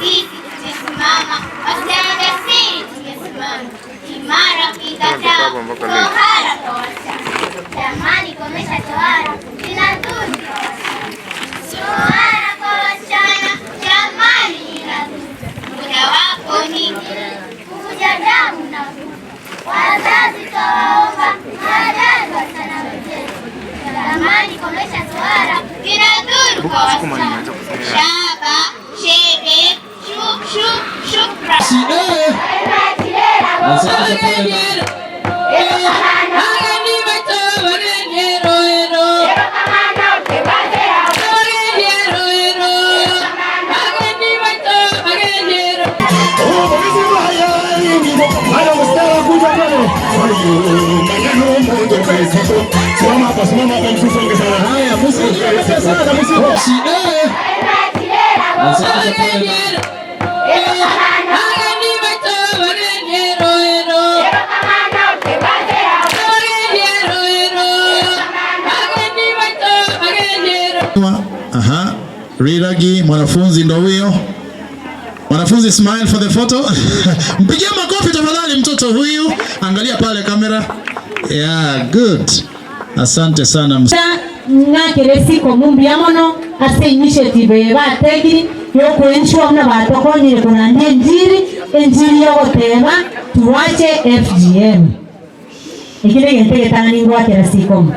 Sisi tumesimama, wasichana jasiri tumesimama, imara ukikataa tohara kwa wasichana. Jamani, komesha tohara, inadhuru kwa wasichana. Tohara kwa wasichana, jamani, inadhuru. Mojawapo ni kuvuja damu na kufa. Wazazi twawaomba, mwadhari wasichana wenzetu. Jamani, komesha tohara, inadhuru kwa wasichana. Shaba, shebe, shu, shu, shukra. Aha, Riragi mwanafunzi ndo huyo. Mwanafunzi smile for the photo. Mpigie makofi tafadhali mtoto huyu. Angalia pale kamera. Yeah, good. Asante sana. Ng'akere siko mbuya mono ase initiative eye bategiri yokoenchwa buna batokonyire korandia enjiri, enjiri yogoteba tuache FGM. Eki negento egetang'ani ngwakera sikomo.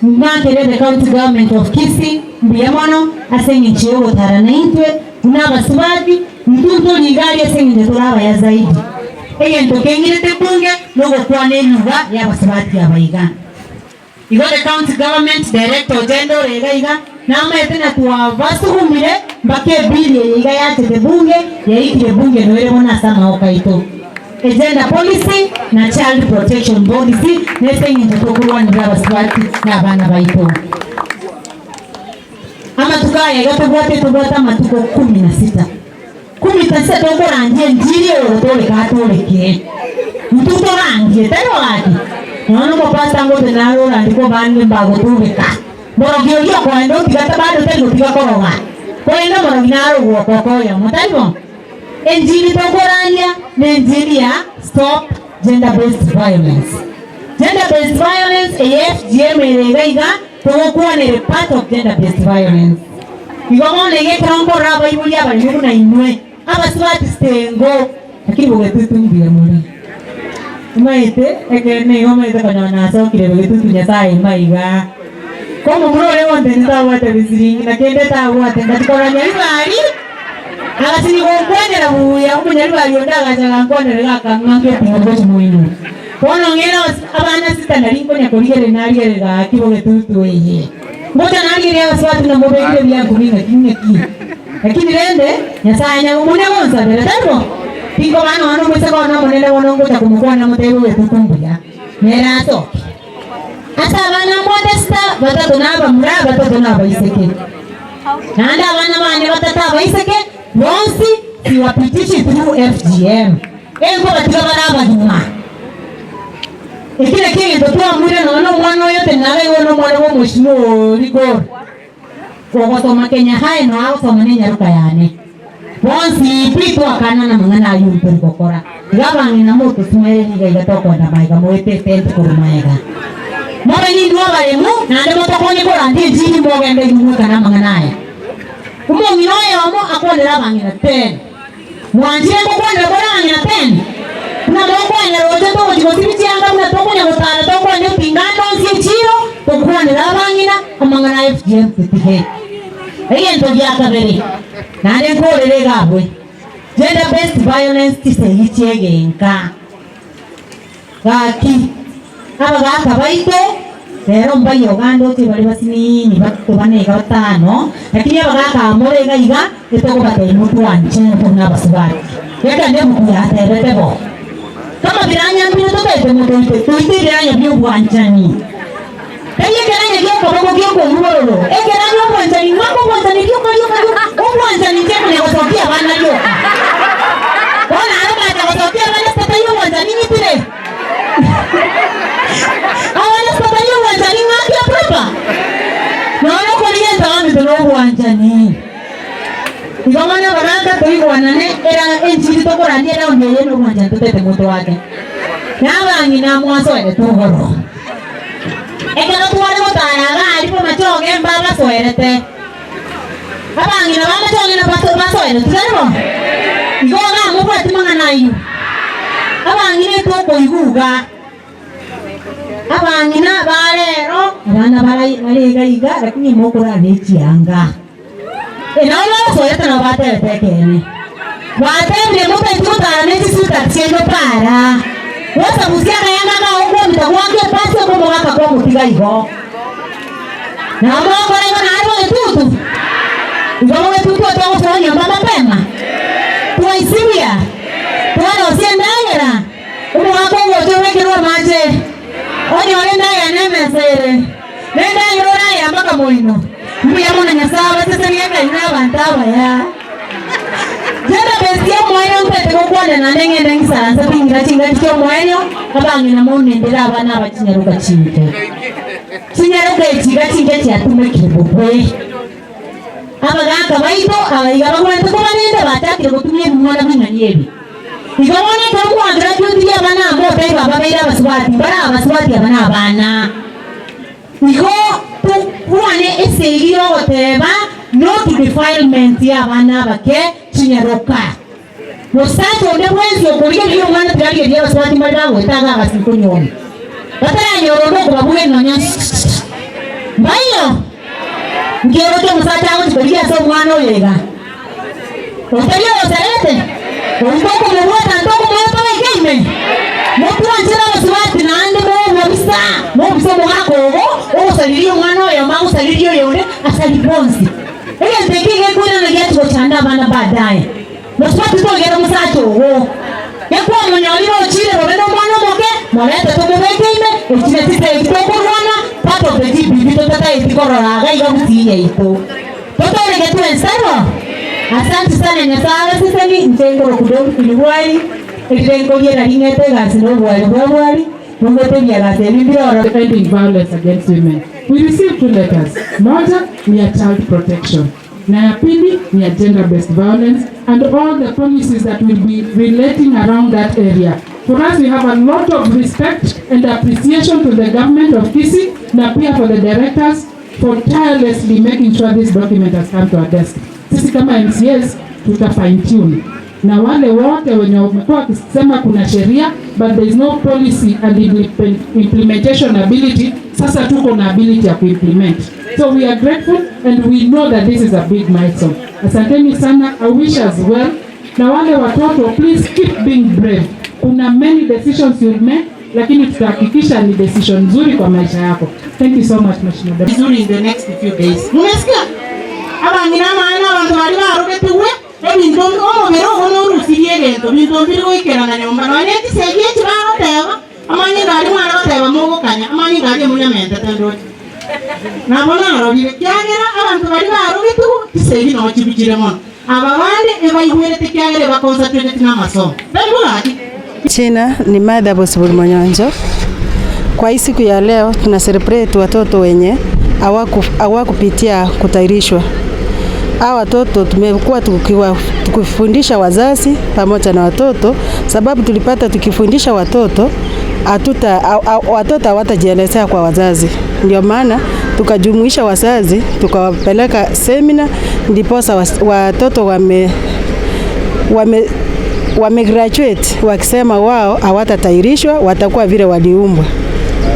Ng'akere the county government of Kisii mbuya mono ase eng'encho yogotara naintwe buna abasubati, intwe ntori iga aria ase eng'encho tore abaya zaidi. Egento keng'irete bunge nogokwana enyuga y'abasubati aba iga. Igo the county government director ogende ore iga iga namaete na twabasugumire mpaka ebill eye iga yachete bunge yaikire bunge noere bono ase amagoko aito. Egender policy na child protection policy nese eng'encho tokorwanera abasubati na abana baito. Amatuko aya iga tobwate tobwate amatuko kumi na sita. Kumi na sita tokorandia enchiri eye gotoreka atoreke. Intwe torandie, tari bo gaki? Nonya na omopastor ngote nare orandie kobande mbagotoreka. Morogi oria okoenda otiga bado tari gotiga koroga. Korende omorogi nare ogwoka okoyomo, tari bo? Enchiri tokorandia nenchiri ya Stop Gender Based Violence. Gender Based Violence eye FGM ere iga iga togokwana ere part of gender based violence. Igo bono iga ekero nkorora abaibori abaremi buna inwe abasubati sitengo lakini bogetutu mbuya more. Omanyete ekeene igo omanyete konyora nasokire bogetutu Nyasaye maiga. Ko omomura oria ogontebia tabwate bisiringi na kende tabwate ngachia korora nyaribari agasinywa gonkwanera buya omonyaribari onde agacha agankwanera iga akang'aka etinga gochia moino. Bono ng'ina abana sita nari nkonya korigereria narigereria gaki bogetutu eye. Ngocha narigereria abasubati buna mobekire ebianku bing'aki ng'aki. Lakini rende Nyasae onye omone gonsabera, tari bo? Tinkoba nonya nomoiseke one omonene bono ngocha komokwana motebie bogetutu mbuya, nere asoke. Ase abana mbwate sita, batato nabamura, batato nabaiseke. Naende abana bane batato abaiseke, bonsi siwapitishi through FGM. Enkoba tiga bare abagima. Eki nakio egento twamoire nonya nomwana oyo tenena igo nomwana bw'omochie o Rigor ogosoma Kenya High noa agosoma nenyaroka yane. Bonsi pi twakana namang'ana ayio ntori gokora. Iga abang'ina motosumereri iga iga tokoenda maega moete etent korwa maega. Mobe nindwe abaremu naende motokonye korandia enchiri mogende inwe mwekane amang'ana aya. Omong'ina oyomo akwanere abang'ina ten. Mwanchire ngokwanera more ang'e na ten, buna mokwanera roche togochia gosibia chianga buna tokonya gotara tokoenda etinganda onsi echiiro tokwanere abang'ina amang'ana a FGM totige. Egento gia kabere naende nkorere iga abwe, gender based violence chisegi chiegenka. Gaki, abagaaka baito rero mbayia oganda oche bare basinini batato bane iga batano, lakini abagaaka aba more iga iga etokobatebia motwanche buna abasubati. Gekende ebuku yatebete bo. Kama biranya mbire totaete motoite, toite ebiranya bi'obwanchani. Tari ekeranya gi'okoboko gi'okoigwa bororo, ekeranya obwanchani, ng'aka obwanchani rioka rioka rioka, obwanchani inche konya gosokia abana rioka. Bono aro ngacha gosokia abana ase tari obwanchani ng'itire. Abana ase tari obwanchani ng'ake proper. Nonya okorigia entaoni to nobwanchani. Igo bono abagaaka toigwanane era enchiri tokorania eraundi eye nobwanchani totete motoake. Na abang'ina mwasoerete igoro. Ekero tware gotara iga aria b'amachoge mbabasoerete. Abang'ina b'amachoge nabasoerete, tari bo? Igo iga mobwati mang'ana ayio. Abang'ina etokoigwa iga. Abang'ina ba rero abana bare iga iga, lakini mokorara echianga. Nabo bagosoerete nabo batebete ekeene. Batebire motaiti gotara ne chisuta chiaino para. Gosabusia akayanga kao kwomita goaka epasi okomogaka kwamotiga igo. Nabo mogokora igo naende bogetutu. Igo bogetutu otogosoa nyomba mapema. Twaisibia, twarosia endagera. Omogaka ogocha obekerwe amache, onyore endagera nemesa ere, na endagera orayambe akamoino. Mbuya mono Nyasae abasesenie Engai na abanto abaya. Genda besti omoerio ntete gokwana naende ng'ende ng'isaranse ting'ira chingaki chi'omoerio, abang'ina mounendere abana aba chinyaroka chinke. Chinyaroka echi iga chinke chiatumekire bobe. Abagaaka baito aba iga bagwenerete kobarenda bachakire gotumia ebing'wana bing'ani ebi. Igo bono ekero mwagraduatirie abana amo otaiba ababeire abasubati, mbare abasubati aba nabana. Igo tokwane esegi y'ogoteba no to defilement y'abana abake chinyaroka. Mosacha onde bwensi okorigereria omwana tirarigereria abasubati mbare bagoeta iga agasi konyuoma. Bataranyora onde okobabugia nonya mbaiyo. Nkiorokia omosacha agochia korigia ase omwana oyo iga. Otari oyoserete, oyio tokomobwata ntokomoa tobeke ime. Motwanchere abasubati naende mobobisa, mobise omogaka obo ogosariria omwana oyomo agosaririe oyonde asarie bonsi. Egento eke gekoirana giachia gochanda abana baadaye. Mosubati toigera omosacha ogo. Gekwamonyorire ochire bobe nomwana omoke, morete tomobeke ime, echi ne chisegi tokorwana, part of the GBV totataeti korora iga iga gusii yaito. Totoreke twensi tari bo? Asanti sana Nyasae abaseseni, inche nkoroku Dolphine Bwari, erire nkoriera ring'ete egasi na obwari bwa Bwari, nogotebia gasi ebi mbire ororo. Ending violence against women. We received two letters, moja ni ya child protection na ya pili ni ya gender based violence and all the policies that will be relating around that area. For us we have a lot of respect and appreciation to the government of Kisii na pia for the directors for tirelessly making sure this document has come to our desk. Sisi kama MCAs tuta fine tune na wale wote wenye wamekuwa wakisema kuna sheria but there is no policy and implementation ability. Sasa tuko na ability ya kuimplement, so we are grateful and we know that this is a big milestone. Asanteni sana, I wish as well. Na wale watoto, please keep being brave. Kuna many decisions you'll make, lakini tutahakikisha ni decision nzuri kwa maisha yako. Thank you so much, Mheshimiwa Deputy. Vizuri in the next few days. Mumesikia? Abang'ina amang'ana abanto baria barogetigwe ebinto omobere obo norusirie egento binto mbiri goikerana nyomba nonya ne chisegi echi bagoteba amanyinga aria mware goteba mogokanya amanyinga aria emonyamentete ndoche. Nabo narorire kiagera abanto baria barogetigwe chisegi noo chibuchire mono. Aba bande ebaigwerete ekiagera ebaconcentrate namasomo. Tari bo gaki? Jina ni Martha Bosibori Monyonjo. Kwa hii siku ya leo tuna celebrate watoto wenye hawakupitia kutahirishwa. Hawa watoto tumekuwa tukifundisha wazazi pamoja na watoto, sababu tulipata tukifundisha watoto hatuta, watoto hawatajielezea kwa wazazi. Ndio maana tukajumuisha wazazi tukawapeleka semina, ndiposa watoto wame, wame wamegraduate wakisema wao hawatatahirishwa, watakuwa vile waliumbwa.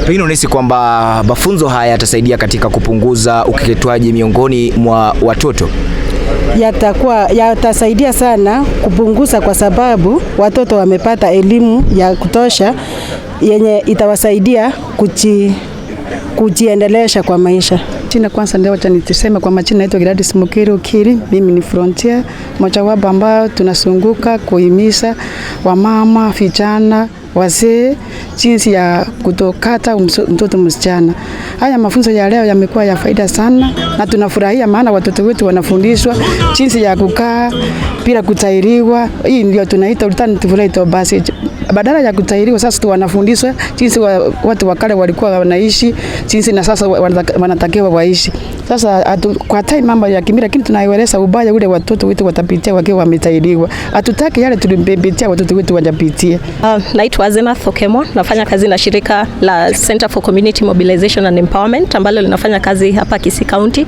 Pengine unahisi kwamba mafunzo haya yatasaidia katika kupunguza ukeketwaji miongoni mwa watoto? Yatakuwa yatasaidia sana kupunguza, kwa sababu watoto wamepata elimu ya kutosha yenye itawasaidia kujiendelesha kwa maisha. Jina kwanza ndio wacha nituseme kwa majina, naitwa Gladys Mukiru Kiri. Mimi ni frontier mojawapo ambao tunazunguka kuhimiza wamama, vijana, wazee jinsi ya kutokata mtoto msichana. Haya mafunzo ya leo yamekuwa ya faida sana na tunafurahia, maana watoto wetu wanafundishwa jinsi ya kukaa bila kutahiriwa. Hii ndio tunaita alternative rite of passage. Badala ya kutahiriwa, sasa tu wanafundishwa jinsi watu wa kale walikuwa wanaishi, jinsi na sasa wanatakiwa waishi. Sasa hatukatai mambo ya kimila, lakini tunaeleza ubaya ule watoto wetu watapitia wakiwa wametahiriwa. Hatutaki yale tulipitia watoto wetu wajapitie. Naitwa Zenath Okemo, nafanya kazi na shirika la Center for Community Mobilization and Empowerment ambalo linafanya kazi hapa Kisii County,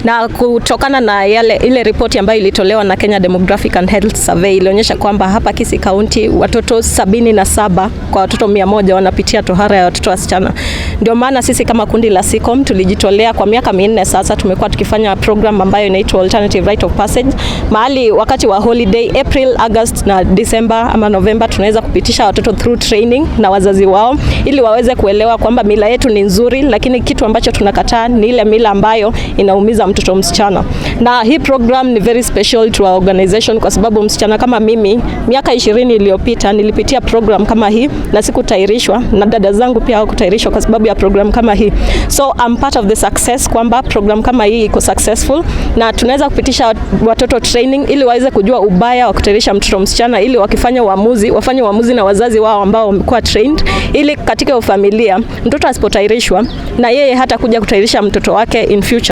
na kutokana na yale ile ripoti ambayo ilitolewa na Kenya Demographic and Health Survey ilionyesha kwamba hapa Kisii County watoto 77 kwa watoto 100 wanapitia tohara ya watoto wasichana. Ndio maana sisi kama kundi la SICOM tulijitolea kwa miaka 4 sasa, tumekuwa tukifanya program ambayo inaitwa Alternative Rite of Passage, mahali wakati wa holiday April, August na December ama November tunaweza kupitisha watoto through training na wazazi wao ili waweze kuelewa kwamba mila yetu ni nzuri, lakini kitu ambacho tunakataa ni ile mila ambayo inaumiza mtoto msichana. Na hii program ni very special to our organization kwa sababu msichana kama mimi miaka 20 iliyopita nilipitia program kama hii na sikutairishwa, na dada zangu pia hawakutairishwa kwa sababu ya program kama hii. So I'm part of the success kwamba program kama hii iko successful na tunaweza kupitisha watoto training ili waweze kujua ubaya wa kutairisha mtoto msichana, ili wakifanya uamuzi wafanye uamuzi na wazazi wao ambao wamekuwa trained, ili katika familia mtoto asipotairishwa na yeye hata kuja kutairisha mtoto wake in future.